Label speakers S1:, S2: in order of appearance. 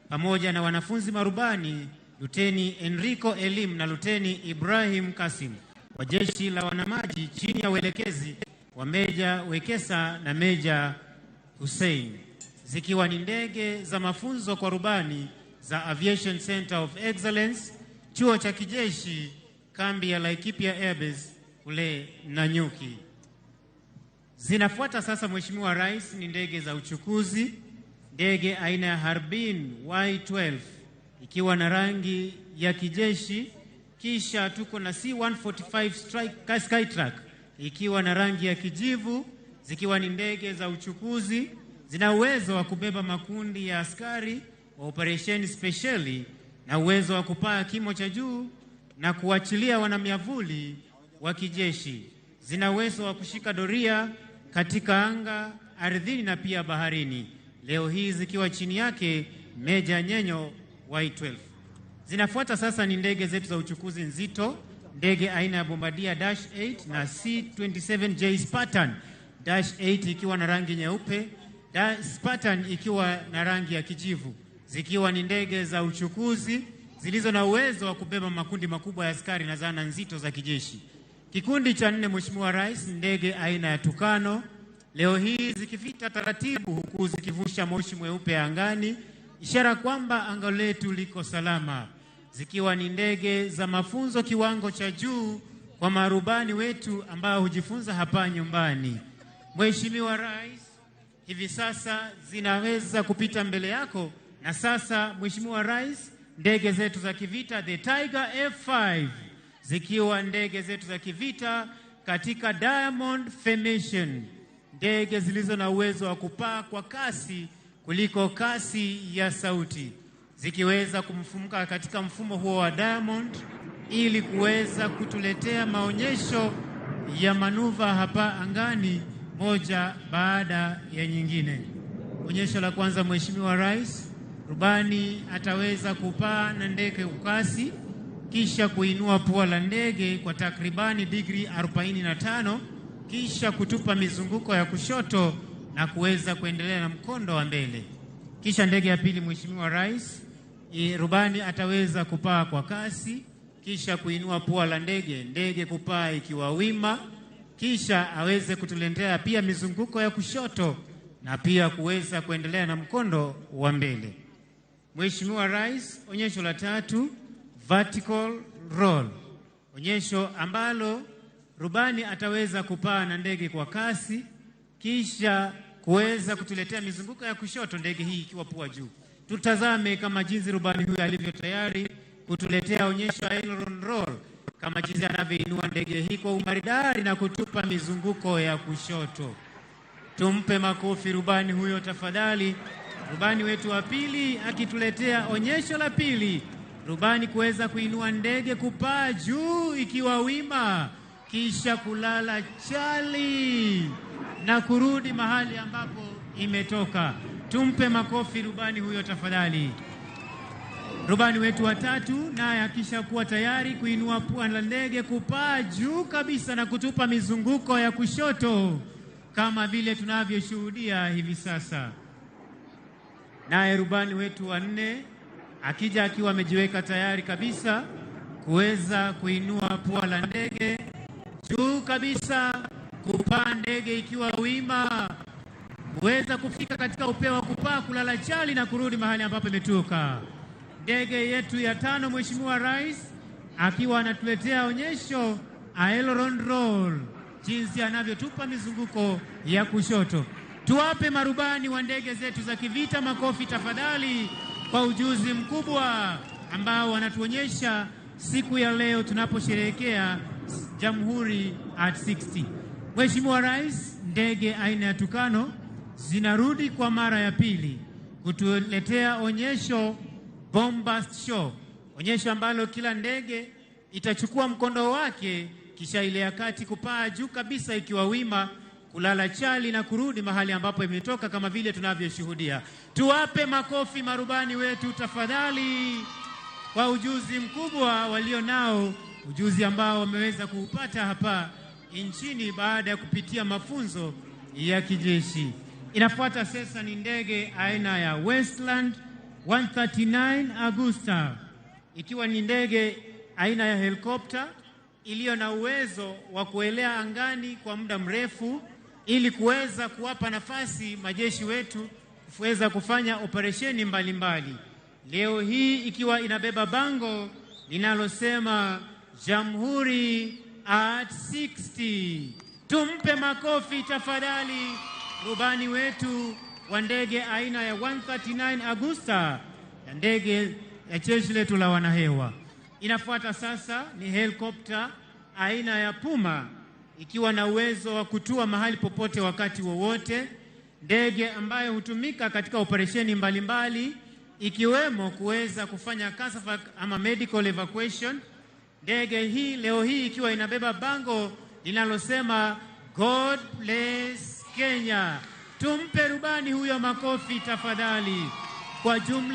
S1: Pamoja na wanafunzi marubani Luteni Enrico Elim na Luteni Ibrahim Kasim wa Jeshi la Wanamaji chini ya uelekezi wa Meja Wekesa na Meja Hussein, zikiwa ni ndege za mafunzo kwa rubani za Aviation Center of Excellence, chuo cha kijeshi, kambi ya Laikipia Airbase kule Nanyuki. Zinafuata sasa, Mheshimiwa Rais, ni ndege za uchukuzi, ndege aina ya Harbin Y12 ikiwa na rangi ya kijeshi, kisha tuko na C145 Strike Skytruck ikiwa na rangi ya kijivu, zikiwa ni ndege za uchukuzi, zina uwezo wa kubeba makundi ya askari wa operesheni spesheli na uwezo wa kupaa kimo cha juu na kuachilia wanamiavuli wa kijeshi. Zina uwezo wa kushika doria katika anga, ardhini na pia baharini. Leo hii zikiwa chini yake Meja Nyenyo Y12. Zinafuata sasa ni ndege zetu za uchukuzi nzito, ndege aina ya Bombardier Dash 8 na C27J Spartan. Dash 8 ikiwa na rangi nyeupe, Spartan ikiwa na rangi ya kijivu, zikiwa ni ndege za uchukuzi zilizo na uwezo wa kubeba makundi makubwa ya askari na zana nzito za kijeshi. Kikundi cha nne, Mheshimiwa Rais, ndege aina ya Tukano, leo hii zikifita taratibu huku zikivusha moshi mweupe angani, ishara kwamba anga letu liko salama, zikiwa ni ndege za mafunzo kiwango cha juu kwa marubani wetu ambao hujifunza hapa nyumbani. Mheshimiwa Rais, hivi sasa zinaweza kupita mbele yako. Na sasa, Mheshimiwa Rais, ndege zetu za kivita the Tiger F5 zikiwa ndege zetu za kivita katika Diamond Formation, ndege zilizo na uwezo wa kupaa kwa kasi kuliko kasi ya sauti, zikiweza kumfumuka katika mfumo huo wa Diamond ili kuweza kutuletea maonyesho ya manuva hapa angani moja baada ya nyingine. Onyesho la kwanza, Mheshimiwa Rais, rubani ataweza kupaa na ndege kwa kasi kisha kuinua pua la ndege kwa takribani digrii 45 kisha kutupa mizunguko ya kushoto na kuweza kuendelea na mkondo wa mbele. Kisha ndege ya pili, Mheshimiwa Rais, rubani ataweza kupaa kwa kasi kisha kuinua pua la ndege, ndege kupaa ikiwa wima, kisha aweze kutuletea pia mizunguko ya kushoto na pia kuweza kuendelea na mkondo wa mbele. Mheshimiwa Rais, onyesho la tatu, vertical roll, onyesho ambalo rubani ataweza kupaa na ndege kwa kasi kisha kuweza kutuletea mizunguko ya kushoto, ndege hii ikiwa pua juu. Tutazame kama jinsi rubani huyu alivyo tayari kutuletea onyesho aileron roll, kama jinsi anavyoinua ndege hii kwa umaridadi na kutupa mizunguko ya kushoto. Tumpe makofi rubani huyo tafadhali. Rubani wetu wa pili akituletea onyesho la pili, rubani kuweza kuinua ndege kupaa juu ikiwa wima, kisha kulala chali na kurudi mahali ambapo imetoka. Tumpe makofi rubani huyo tafadhali. Rubani wetu wa tatu naye akisha kuwa tayari kuinua pua la ndege kupaa juu kabisa na kutupa mizunguko ya kushoto kama vile tunavyoshuhudia hivi sasa. Naye rubani wetu wa nne akija akiwa amejiweka tayari kabisa kuweza kuinua pua la ndege juu kabisa, kupaa ndege ikiwa wima, kuweza kufika katika upeo wa kupaa, kulala chali na kurudi mahali ambapo imetoka. Ndege yetu ya tano, Mheshimiwa Rais, akiwa anatuletea onyesho aileron roll, jinsi anavyotupa mizunguko ya kushoto. Tuwape marubani wa ndege zetu za kivita makofi tafadhali, kwa ujuzi mkubwa ambao wanatuonyesha siku ya leo tunaposherehekea Jamhuri at 60. Mheshimiwa Rais, ndege aina ya Tukano zinarudi kwa mara ya pili kutuletea onyesho bombast show, onyesho ambalo kila ndege itachukua mkondo wake kisha ile ya kati kupaa juu kabisa ikiwa wima, kulala chali na kurudi mahali ambapo imetoka kama vile tunavyoshuhudia. Tuwape makofi marubani wetu tafadhali kwa ujuzi mkubwa walio nao, ujuzi ambao wameweza kuupata hapa nchini baada ya kupitia mafunzo ya kijeshi. Inafuata sasa ni ndege aina ya Westland 139 Agusta, ikiwa ni ndege aina ya helikopta iliyo na uwezo wa kuelea angani kwa muda mrefu ili kuweza kuwapa nafasi majeshi wetu kuweza kufanya operesheni mbalimbali. Leo hii ikiwa inabeba bango linalosema Jamhuri at 60. Tumpe makofi tafadhali rubani wetu wa ndege aina ya 139 Agusta ya ndege ya jeshi letu la wanahewa. Inafuata sasa ni helikopta aina ya Puma ikiwa na uwezo wa kutua mahali popote wakati wowote, ndege ambayo hutumika katika operesheni mbalimbali ikiwemo kuweza kufanya CASAFAC ama medical evacuation. Ndege hii leo hii ikiwa inabeba bango linalosema God bless Kenya. Tumpe rubani huyo makofi tafadhali. Kwa jumla